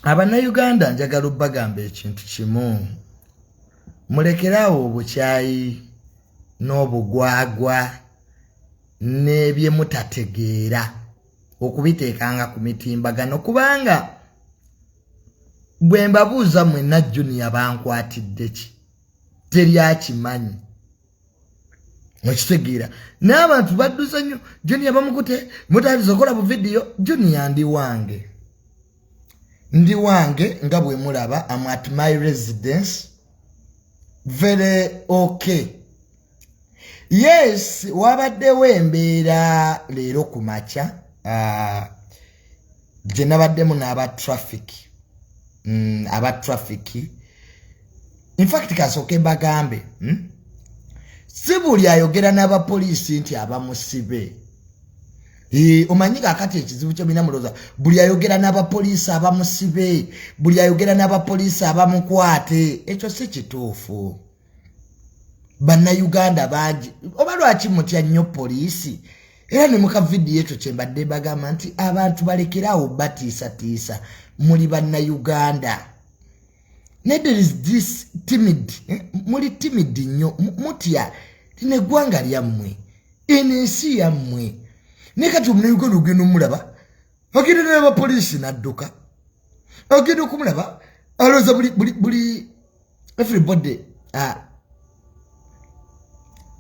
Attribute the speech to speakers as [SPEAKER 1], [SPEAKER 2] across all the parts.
[SPEAKER 1] Abannayuganda, njagala obbagamba ekintu kimu: mulekeraawo obukyayi n'obugwagwa n'ebyemutategeera okubiteekanga ku mitimbagano, kubanga bwe mbabuuza mwenna, Junior bankwatidde ki? Teryakimanyi. Okitegeera? Naye abantu badduze nnyo, Junior bamukute, mutandise okola bu vidiyo. Junior ndi wange, ndi wange nga bwe mulaba. Am at my residence, very okay. Yes, wabaddewo embeera leero ku makya gye nabaddemu n'aba traffic, aba traffic. Infact, kasooke bagambe, Si buli ayogera n'abapoliisi nti abamusibe. Omanyi kakati ekizibu kyomina, mulowooza buli ayogera n'abapoliisi abamusibe, buli ayogera n'abapoliisi abamukwate. Ekyo si kituufu. Bannayuganda bangi, oba lwaki mutya nnyo poliisi? Era ne muka vidiyo ekyo kyembadde bagamba nti abantu balekeraawo batiisatiisa. Muli Bannayuganda, naye there is this timid, eh? Muli timid nnyo, mutya lino eggwanga lyammwe, eno ensi yammwe. Naye kati Omunauganda ogenda omulaba agenda n'abapoliisi n'adduka, agenda okumulaba alowooza buli everybody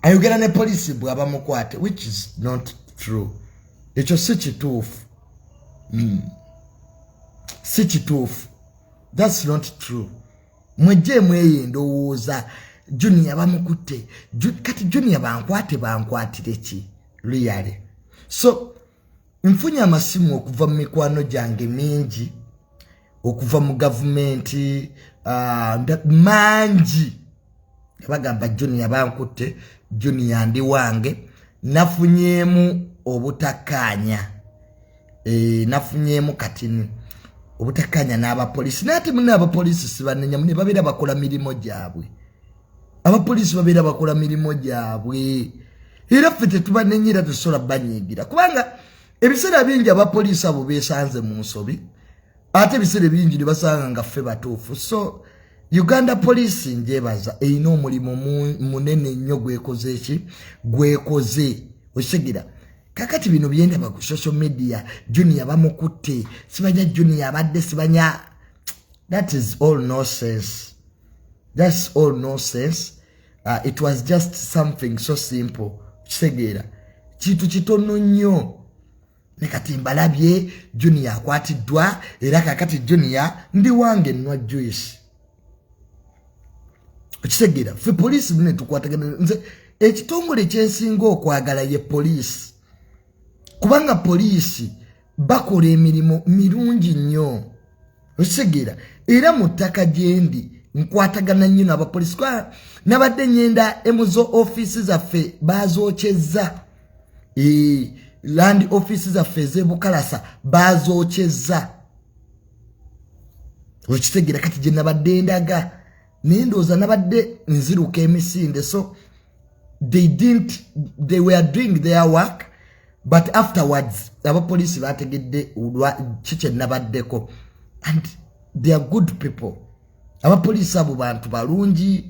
[SPEAKER 1] ayogera ne poliisi bw'aba mukwate, which is not true. Ekyo si kituufu. Si kituufu, that's not true. Mwejjeemu eyo endowooza, Junior bamukutte. Kati Junior bankwate, bankwatire ki really? So nfunye amasimu okuva mu mikwano gyange mingi, okuva mu gavumenti, mangi, bagamba Junior bankutte. Junior ndi wange. Nafunyeemu obutakkaanya, nafunyeemu katini obutakkaanya n'abapoliisi. Naye ate muna abapoliisi sibanenya, mune babeera bakola mirimu gyabwe. Abapoliisi babeera bakola mirimu gyabwe, era ffe tetubanenya, era tetusobola banyiigira, kubanga ebiseera bingi abapoliisi abo beesanze mu nsobi, ate ebiseera bingi ne basanga nga ffe batuufu. So Uganda Poliisi njebaza, erina omulimu munene nnyo gwekoze. Eki gwekoze, okitegeera? Kakati bino byendaba ku social media, Junior bamukutte, sibanya Junior abadde sibanya, that is all nonsense, that's all nonsense. It was just something so simple, kitegeera? Kintu kitono nnyo. Ne kati mbalabye, Junior akwatiddwa. Era kakati Junior ndi wange, nnywa juice, okitegeera? Ffe poliisi bune tukwatagana. Nze ekitongole kyensinga okwagala ye poliisi, kubanga poliisi bakola emirimu mirungi nnyo, okitegeera? Era mu ttaka gyendi nkwatagana nnyo n'abapoliisi, kuba nabadde nyenda emuzo ofiisi zaffe bazokyezza. Land office zaffe ez'ebukalasa bazokyezza, okitegeera? Kati gye nabadde ndaga, naye ndowooza nabadde nziruka emisinde, so they didn't, they were doing their work, but afterwards abapoliisi bategedde ki kye nabaddeko, and they are good people. Abapoliisi abo bantu balungi.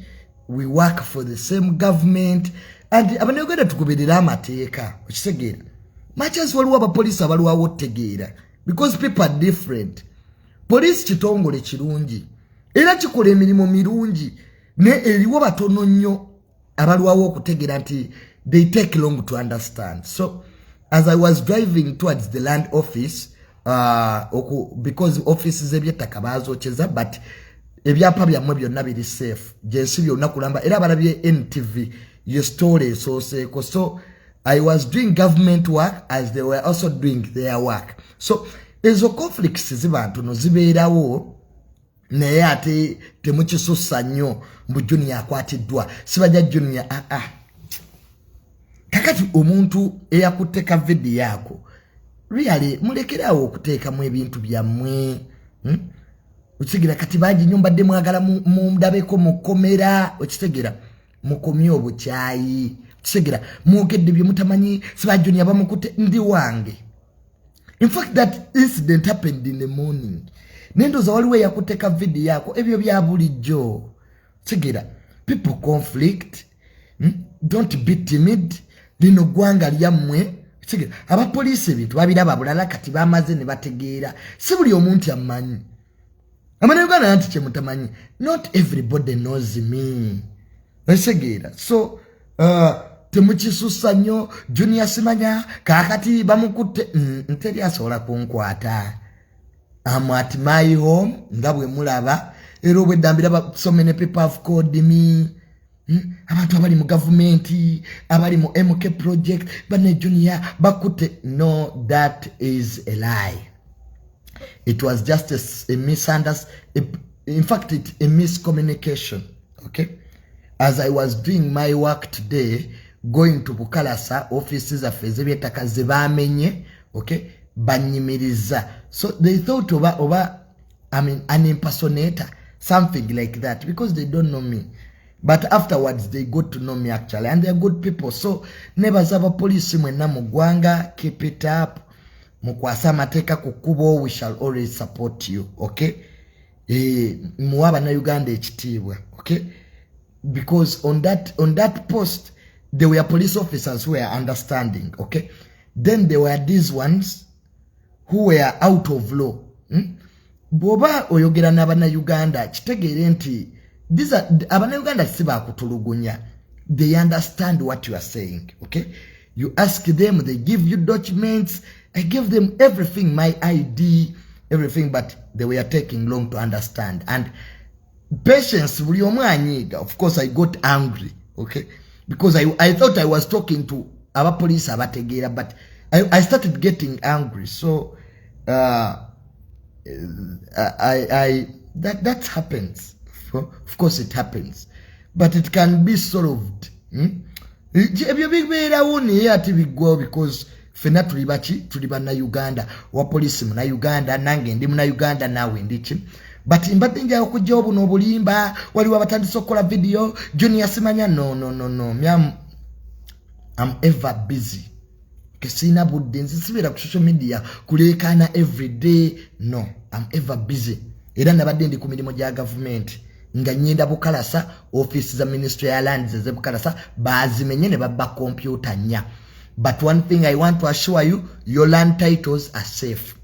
[SPEAKER 1] We work for the same government, and Abanauganda tugoberere amateeka, okitegeera? Machas waliwo abapoliisi abalwawo otegeera, because people are different. Poliisi kitongole kirungi era kikola emirimu mirungi, naye eriwo batono nnyo abalwawo okutegeera nti they take long to understand. So as I was driving towards the land office, because office z'ebyettaka bazokyeza, but ebyapa byammwe byonna biri safe gyensi byonna kulamba. Era abalabye NTV ye story esooseeko. So I was doing government work as they were also doing their work, so ezo conflicts ziba ntono, zibeerawo, naye ate temukisussa nnyo mbu Junior akwatiddwa, sibajja Junior. Aa ah, ah. Kakati omuntu eyakutte ka vidiyo ako, really, mulekeraawo okuteekamu ebintu byammwe, Okitegeera? Kati bangi nnyo mbadde mwagala mundabeko mukomera, okitegeera? Mukomye obukyayi, okitegeera? Mwogedde bye mutamanyi, siba Junior bamukutte. Ndi wange. In fact, that incident happened in the morning. Nendowooza waliwo eyakuteka vidiyo ako. Ebyo bya bulijjo, kigera people conflict, Don't be timid. Lino ggwanga lyammwe, kigera abapoliisi ebintu babiraba bulala. Kati bamaze ne bategeera si buli omuntu ammanyi. Abannayuganda nti kyemutamanyi, not everybody knows me, ekitegeera? So temukisusa nnyo. Junior simanya kaakati bamukutte. Nteri asobola kunkwata. Am at my home nga bwe mulaba, era obwedda mbiraba, so many people have called me. Abantu abali mu gavumenti, abali mu MK Project, bane Junior bakutte. No, that is a lie. It was just a misunderstanding, in fact a miscommunication, okay? As I was doing my work today, going to Bukalasa, offices zaffe ez'ebyettaka ze bamenye, okay, banyimiriza. So they thought oba I mean, an impersonator, something like that, because they don't know me. But afterwards they got to know me actually, and they are good people. So nebaza abapoliisi mwenna mu ggwanga. Keep it up. Mukwase amateeka ku kkubo. We shall always support you, okay? Muwe abannayuganda ekitiibwa, okay? Because on that post there were police officers who were understanding, okay? Then there were these ones who were out of law, Bw'oba oyogera n'abannayuganda, kitegeere nti abannayuganda si bakutulugunya. They understand what you are saying, okay? You ask them, they give you documents. I gave them everything, my ID, everything, but they were taking long to understand. And patience, buli omu anyiiga. Of course I got angry, okay, because I thought I was talking to abapoliisi abategeera, but I started getting angry. So that happens. Of course it happens, but it can be solved, Ebyo bibeerawo, naye ate biggwawo, because ffenna tuli baki? Tuli bannayuganda. Wa poliisi munauganda, nange ndi munauganda, naawe ndiki. But mbadde njala okugjawo buno obulimba. Waliwo abatandise okukola vidiyo, Junior simanya. No, no, no, no. Am ever busy. Kesiina budde, nze sibeera ku social media kuleekaana everyday. No, am ever busy. Era nabadde ndi ku mirimu gya gavumenti nga nyenda Bukalasa, ofiisi za Ministry ya Lands ezebukalasa bazimenye ne babba kompyuta nnya. But one thing I want to assure you, your land titles are safe.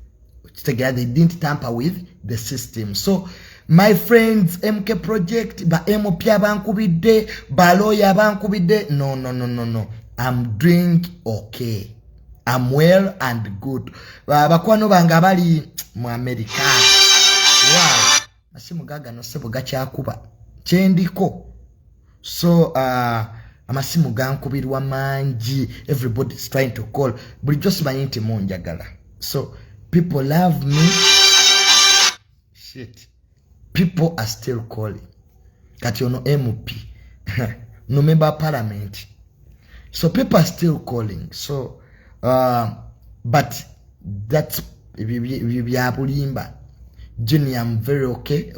[SPEAKER 1] Kitegeera, they didn't tamper with the system. So my friends, MK Project, ba MP abankubidde, balooya abankubidde, no, no, no, no, no, I'm doing okay. I'm well and good. Bakwano bange abali mu America, wow, masimu gagano sebo gakyakuba kyendiko. So amasimu gankubirwa mangi. Everybody is trying to call. Bulijjo simanyi nti munjagala. So people love me. Shit, people are still calling. Kati ono MP, no member of parliament. So people are still calling. So but that's bya bulimba. Junior, I'm very okay.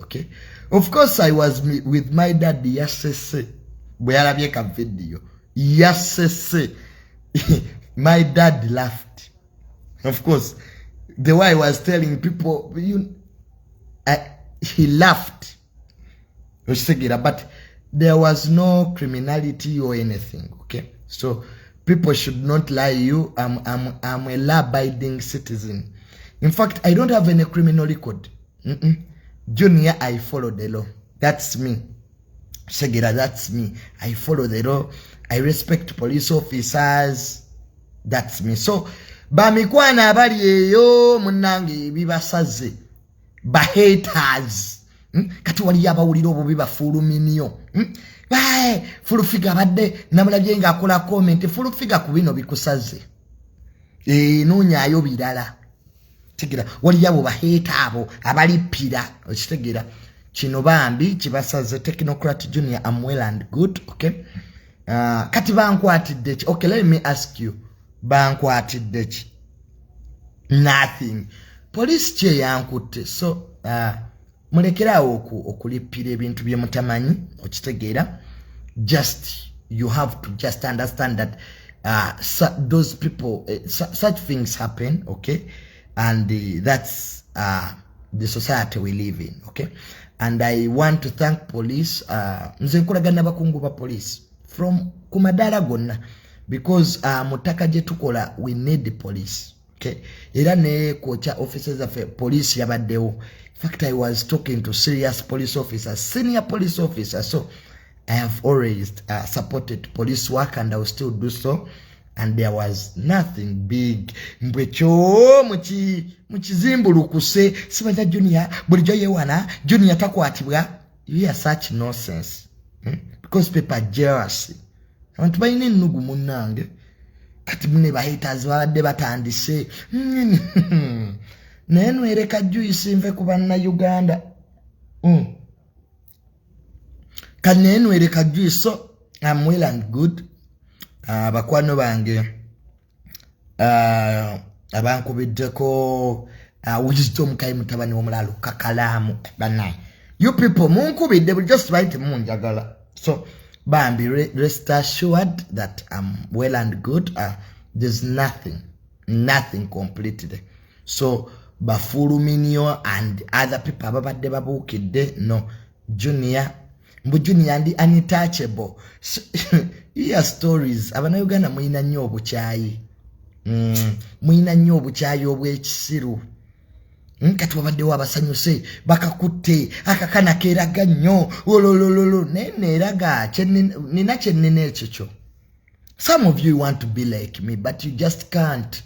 [SPEAKER 1] Of course I was with my dad. Yasese bwe yalabye ka video, yasese. My dad laughed. Of course, the way I was telling people you, he laughed, okitegeera? But there was no criminality or anything, okay? So people should not lie you. I'm a law-abiding citizen. In fact, I don't have any criminal record. Junior, I follow the law. That's me. Segera, that's me. I follow the law. I respect police officers. That's me. So bamikwano abali eyo munnange, bibasaze ba haters, Kati waliyo abawulira obubi, bafuuluminyo, Full Figure abadde namulabye ng'akola comment. Full Figure, ku bino bikusaze, noonyaayo birala. Tegera, waliyo abo ba hater, abo abalippira, okitegeera? Kino bambi kibasaze. Technocrat Junior, am well and good, okay? Kati bankwatidde ki? Okay, let me ask you, bankwatidde ki? Nothing. Poliisi kyeyankutte. So mulekeraawo okulippira ebintu bye mutamanyi, okitegeera? Just you have to just understand that those people, such things happen, okay? And that's the society we live in, okay? And I want to thank police. Nze nkolagana n'abakungu ba police from ku madaala gonna because mu ttaka gye tukola we need the police, okay? Era ne kwokya offices zaffe police yabaddewo. In fact, I was talking to serious police officers, senior police officers. So I have always supported police work and I will still do so. And there was nothing big. Mbwekyo mukizimbulukuse sibanja Junior bulijjo yewana Junior takwatibwa. You hear such nonsense, Because people are jealous. Abantu balina ennugu munnange. Kati mune ba haters babadde batandise. Naye nwereka juice nve ku bannayuganda. Kati naye nwereka juice. So I'm well and good. Bakwano bange abankubiddeko, Wisdom Kai mutabani w'omulaalo kakalaamu bannaye, you people munkubidde bulijjo simanyi temunjagala. So bambi, rest assured that I'm well and good. There's nothing, nothing completely. So bafuluminio and other people ababadde babuukidde no Junior mbu Junior ndi untouchable. So, hear stories. Abannayuganda mulina nnyo obukyayi, mulina nnyo obukyayi obw'ekisiru. Kati wabaddewo abasanyuse bakakutte akakana keeraga nnyo ololololo naye neeraga nina kyennina ekyo kyo. Some of you want to be like me, but you just can't.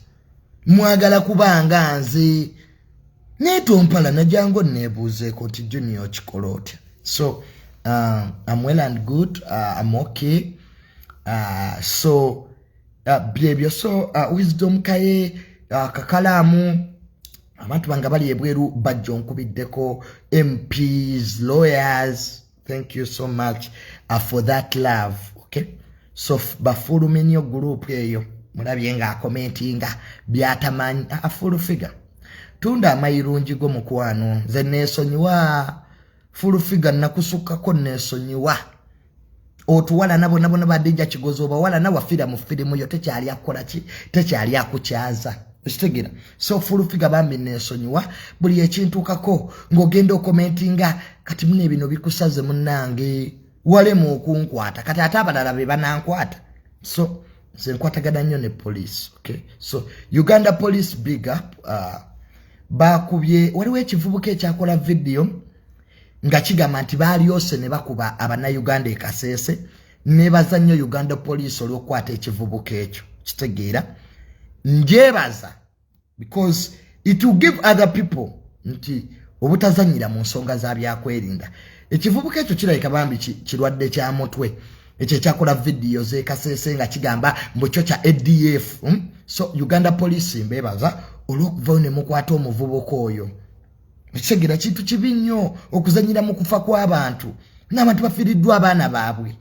[SPEAKER 1] Mwagala kubanga nze naye tompala najangu neebuuzeeko nti Junior okikola otya? So I'm well and good. I'm okay. So byebyo. So Wisdom Kaye, kakalaamu abantu bange bali ebweru bajja onkubiddeko, MPs, lawyers, thank you so much for that love, okay? So bafuluminyo group eyo mulabye ng'acommentinga byatamanyi. Full Figure, tunda amayirungi go mukwano. Nze neesonyiwa Full Figure, nakusukkako, neesonyiwa otuwalana bonna bonna badijja kigozi obawalana wafiira mu firimu yo tekyali akukola ki tekyali akukyaza okitegeera. So Full Figure bambi neesonyiwa buli ekintuukako ng'ogenda ocommentinga. Kati muna ebino bikusaze munnange walemu okunkwata kati ate abalala be banankwata. So nze nkwatagana nnyo ne police, okay? So Uganda Police, big up. Bakubye waliwo ekivubuka ekyakola vidiyo nga kigamba nti balyose ne bakuba Abannayuganda e Kaseese. Nebaza nnyo Uganda Police olw'okukwata ekivubuka ekyo kitegeera njebaza because it will give other people nti obutazanyira mu nsonga za byakwerinda. Ekivubuka ekyo kirabika bambi kirwadde kya mutwe ekyo ekyakola vidiyo z'e Kaseese nga kigamba mbu kyo kya ADF, So Uganda Police mbebaza olw'okuvayo ne mukwata omuvubuka oyo. Ekitegeera kintu kibi nnyo okuzanyira mu kufa kw'abantu n'abantu bafiiriddwa abaana baabwe.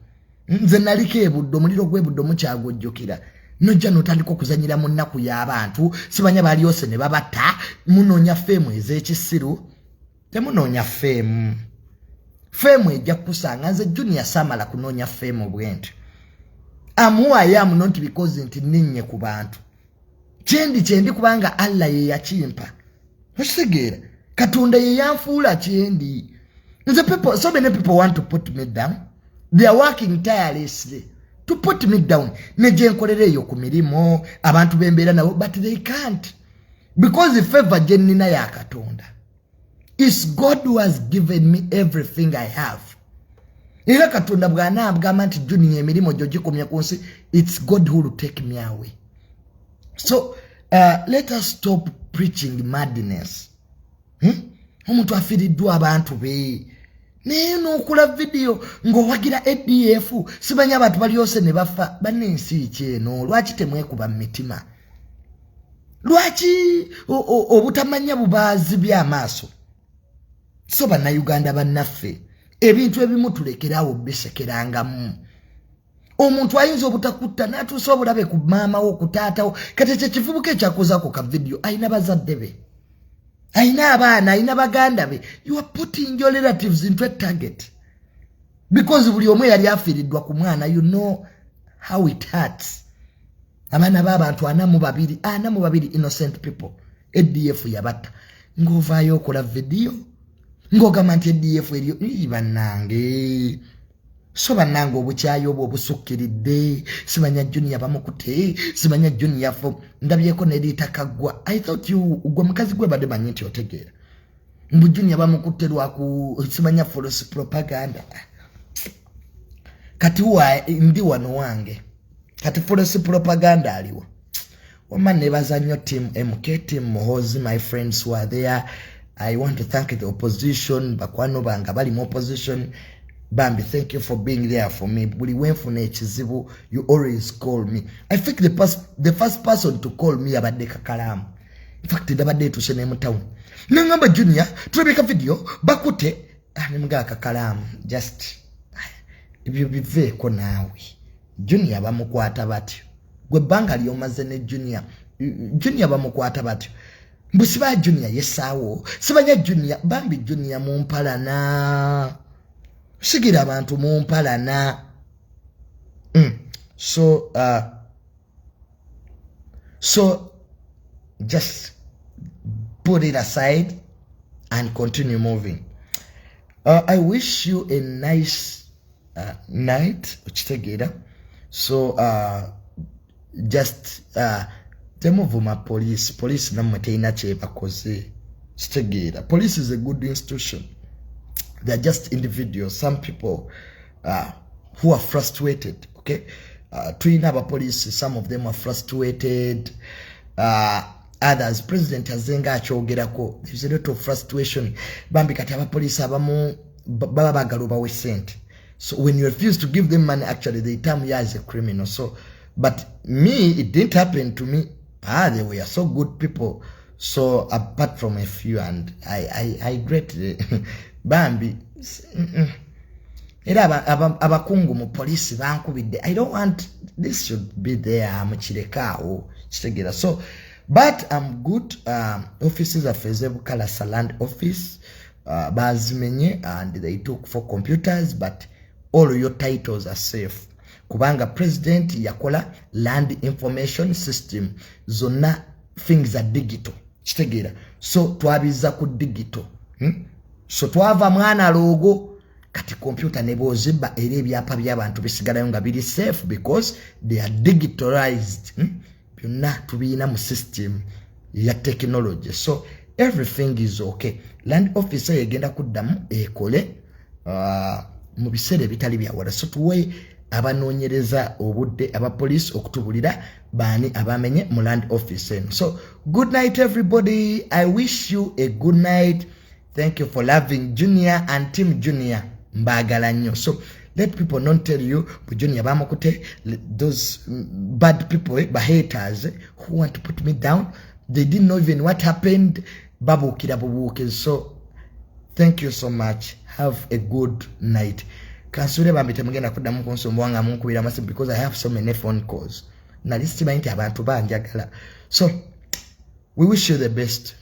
[SPEAKER 1] Nze naliko ebudde omuliro gw'ebudde mukyagujjukira nojja notandika okuzanyira mu nnaku y'abantu sibanya balyose ne babatta. Munoonya fame ez'ekisiru, temunoonya fame. Fame ejja kukusanga. Nze Junior saamala kunoonya fame bwenti. Am who I am not because nti ninnye ku bantu. Kyendi kyendi kubanga Allah ye yakimpa okitegeera Katonda ye yanfuula kyendi. Nze people, so many people want to put me down. They are working tirelessly to put me down ne gyenkolera eyo ku mirimu abantu bembeera nabo, but they can't because favor gye nnina ya Katonda. Is God who has given me everything I have. Era Katonda bw'anaagamba nti Junior emirimu gyo gikomye ku nsi, it's God who will take me away. So let us stop preaching madness, Omuntu afiiriddwa abantu be naye n'okula vidiyo ng'owagira ADF simanyi abantu balyose ne bafa bannensi ki eno. Lwaki temwekuba mu mitima? Lwaki obutamanya bubaazibye amaaso? So Bannayuganda bannaffe, ebintu ebimu tulekerawo bisekerangamu. Omuntu ayinza obutakutta n'atuusa obulabe ku maama wo ku taatawo. Kati ekyo ekivubuka ekyakozaako ka vidiyo ayina bazadde be, ayina abaana, ayina baganda be. You are putting your relatives into a target because buli omu eyali afiiriddwa ku mwana, you know how it hurts. Abaana b'abantu 42, 42 innocent people. ADF yabatta. Ng'ovaayo okola vidiyo ng'ogamba nti ADF eriyo. Bannange, so bannange, obukyayi obwo obusukkiridde. Simanya Junior bamukute, simanya Junior fo ndabyeko neriita kaggwa. I thought you, gwe mukazi gwe badde manyi nti otegeera. Mbu Junior bamukutte lwaku simanya false propaganda. Kati wa ndi wano wange, kati false propaganda aliwa? Wama nebaza nnyo Team MK, Team Muhozi, my friends who are there. I want to thank the opposition, bakwano bange bali mu opposition. Bambi, thank you for being there for me. Buli wenfuna ekizibu, you always call me. I think the first person to call me abadde Kakalaamu. In fact, ndabadde etuuse ne mu town, nengamba, "Junior, tulabika video bakute." Ah, nemugaa, "Kakalaamu, just ebyo biveeko naawe. Junior bamukwata batyo? Gwe ebbanga lyomaze ne Junior, Junior bamukwata batyo?" Mbu siba Junior yesaawo, sibanya Junior. Bambi Junior mumpalana, sigira abantu mumpalana. So just put it aside and continue moving. I wish you a nice night, okitegeera? So just temuvuma police. Police nammwe terina kyebakoze, kitegeera? Police is a good institution. They are just individuals, some people who are frustrated, okay? Tulina abapoliisi, some of them are frustrated, others, President azenga akyogerako, there's a lot of frustration bambi. Kati abapoliisi abamu baba baagala obawe sente, so when you refuse to give them money, actually they term you as a criminal. So, but me, it didn't happen to me. Ah, they were so good people. So apart from a few, and I greatly, bambi, era abakungu mu poliisi bankubidde. I don't want this should be there, mukirekaawo, kitegeera? So, but I'm good. Offices zaffe ez'ebukalasa land office bazimenye and they took four computers, but all your titles are safe, kubanga President yakola land information system zonna, things are digital, kitegeera? So twabiza ku digital, So twava mwana logo. Kati kompyuta ne bwozibba, era ebyapa by'abantu bisigalayo nga biri safe because they are digitalized, Byonna tubiina mu system ya technology, so everything is okay. Land officer yegenda kuddamu ekole mu biseera ebitali byawala. So tuwe abanoonyereza obudde, abapoliisi okutubulira baani abamenye mu land office eno. So good night, everybody. I wish you a good night. Thank you for loving Junior and Team Junior. Mbagala nnyo. So let people not tell you bu Junior bamukute. Those bad people, haters who want to put me down, they didn't know even what happened. Babuukira bubuuke. So thank you so much. Have a good night. Kansule bambi temugenda kuddamu kunsumbuwa nga munkubira amasimu, because I have so many phone calls. Nali sikimanyi nti abantu banjagala. So we wish you the best.